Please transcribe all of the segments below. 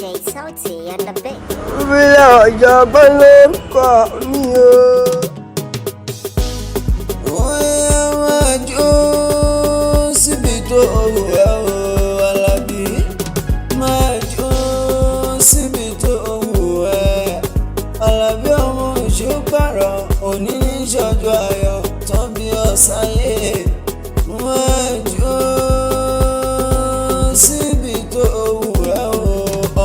DJ Salty and the Big. Ìbílẹ̀ ọ̀jọ̀gbọ́n lórúkọ mi o. Óyá, máa jó síbi tó wù ẹ́ o, Alábí. Máa jó síbi tó wù ẹ́. Alábí ọmọ Òṣùpàrọ̀, òní ní ṣọjọ́ ayọ̀ tán bí ọ̀sáyé. Máa jó síbi tó wù ẹ́ o,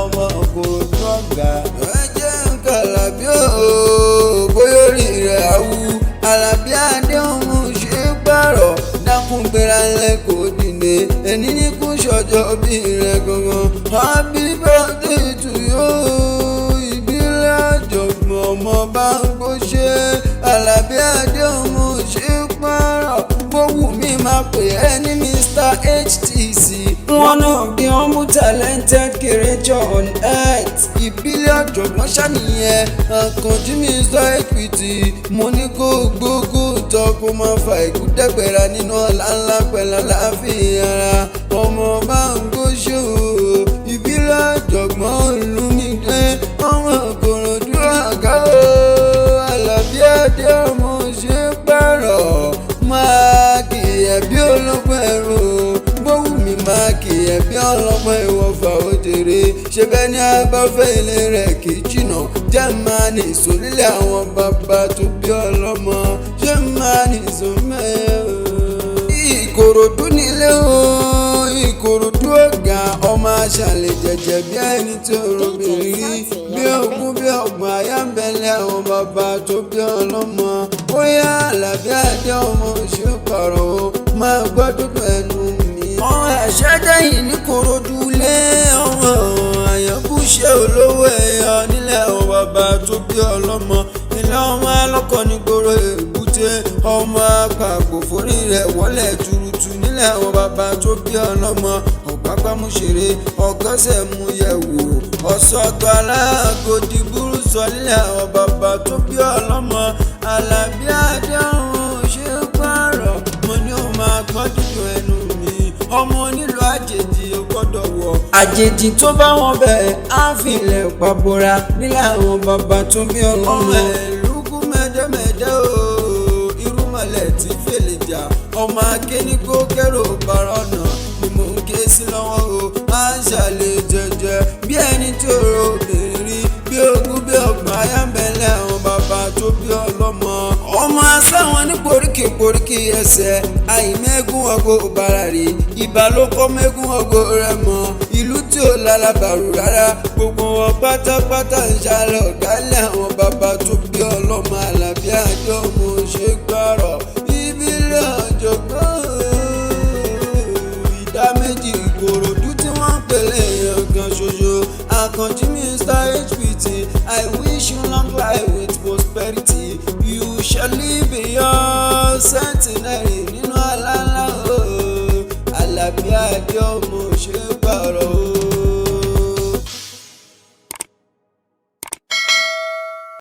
ọmọ kò dọ́gba. Ẹ jẹ́ nǹkan Alábí o, bóyá orí rẹ̀ á wú. Alábí Adé ọmọ Òṣùpàrọ̀, dákun gbéra lẹ́kọ̀ọ́ dìde. Ẹni ní kú ṣọjọ́ bí rẹ̀ gangan. Happy birthday to you. Ìbílẹ̀ ọ̀jọ̀gbọ́n ọmọ bá ń gbóṣe. Alábí Adé ọmọ Òṣùpàrọ̀, bówù mí máa pè é ní Mr HTC. One of the humble talented creature on earth. Ìbílẹ̀ ọ̀jọ̀gbọ́n ṣàníyẹn. Àkànjí Mr HPT. Mo ní kó gbógó tọ́ kó máa fa ìkú dẹ́gbẹ̀rà nínú ọ̀la ńlá pẹ̀lú àlàáfíà ara. Ọmọ bá ń gbóṣe o. Ìbílẹ̀ ọ̀jọ̀gbọ́n Olúmídé. Ọmọ Ìkòròdú ọ̀gá o. Àlàbí Adé ọmọ Òṣùpàrọ̀. Máa kì í ẹ̀bí ológun ẹ̀rù. Bówù mí máa kì í ẹ̀bí ọlọ́mọ ìwọ̀fà òjèrè. Ṣé bẹ́ẹ̀ ni abáfẹ́ ilé rẹ̀ kì í jìnà? Jẹ́ máa ní ìsòlílẹ̀ àwọn bàbá tó bí ọlọ́mọ. Ṣé máa ní ìsòmẹ́ Ìkòròdú nílé o, Ìkòròdú ọ̀gá, ọmọ aṣàlẹ̀ jẹ̀jẹ̀ bí ẹni tí orobìnrin rí. Bí ogún bí ọgbọ̀n àyà ń bẹ̀lẹ̀ àwọn bàbá tó bí ọlọ́mọ. Ó yá, Àlàbí Adé ọmọ Òṣùpàrọ̀ o, máa gbọ́ dúdú ẹnu mi. Ọmọ àṣẹ́jẹ́ yìí ní Kòròdú lé, ọmọ àyànkúṣe olówó ẹ̀yọ nílẹ̀ àwọn bàbá tó bí ọlọ́mọ. Ilé ọmọ alọ́kọ̀ ní gbòòrò èbúté, ọmọ àpapọ̀ forí rẹ̀ wọlé tuurutu nílẹ̀ àwọn bàbá tó bí ọlọ́mọ. Ọ̀pápámúṣeré ọgọ́sẹ̀ mú yẹ̀ wò, ọ̀sọ́tọ̀ alágòdì burú sọ nílẹ̀ àwọn bàbá tó bí ọlọ́mọ. Àlàbí Adé ọmọ Òṣùpàrọ̀, mo ní ó máa gbọ́ dídùn ẹnu mi. Ọmọ onílù àjèjì ò gbọ́dọ̀ wọ̀. Àjèjì tó bá wọn bẹ̀ á filẹ̀ pàbóra nílẹ̀ àwọn bàbá tó bí ọlọ́mọ. Ọmọ ẹ̀lúkú mẹ́dẹ́mẹ́dẹ́ o, irúmọlẹ̀ tí fèlè jà. Ọmọ akéníkó kẹrò bàrà ọ̀nà ni mò ń ké sí lọ́wọ́ o. À ń ṣàlẹ̀ jẹjẹ bí ẹni tí òrò obìnrin rí. Bí ogún bí ọgbọ̀n ayámbẹ̀lẹ̀ àwọn bàbá tó bí ọlọ́mọ. Ọmọ asáwọn ní poríkì poríkì ẹsẹ̀ àìmẹ́gùn ọgọ́ bàrà rí. Ìbà ló kọ́ mẹ́gùn ọgọ́ rẹ̀ mọ́. Ìlú tí ò lálábàrú rárá. Gbogbo wọn pátápátá ń ṣàlẹ̀ ọ̀gálẹ̀ àwọn bàbá tó bí ọlọ́mọ. Àlàbí Adé ọmọ Òṣùpàrọ̀, ìbílẹ̀ ọ̀jọ̀gbọ́n ìdá méjì Ìkòròdú tí wọ́n ń pèlè èèyàn kan ṣoṣo. Àkànjí Mr HPT, I wish you long life with prosperity. You shall live beyond centenary nínú àlàlà o. Àlàbí Adé ọmọ Òṣùpàrọ̀ o.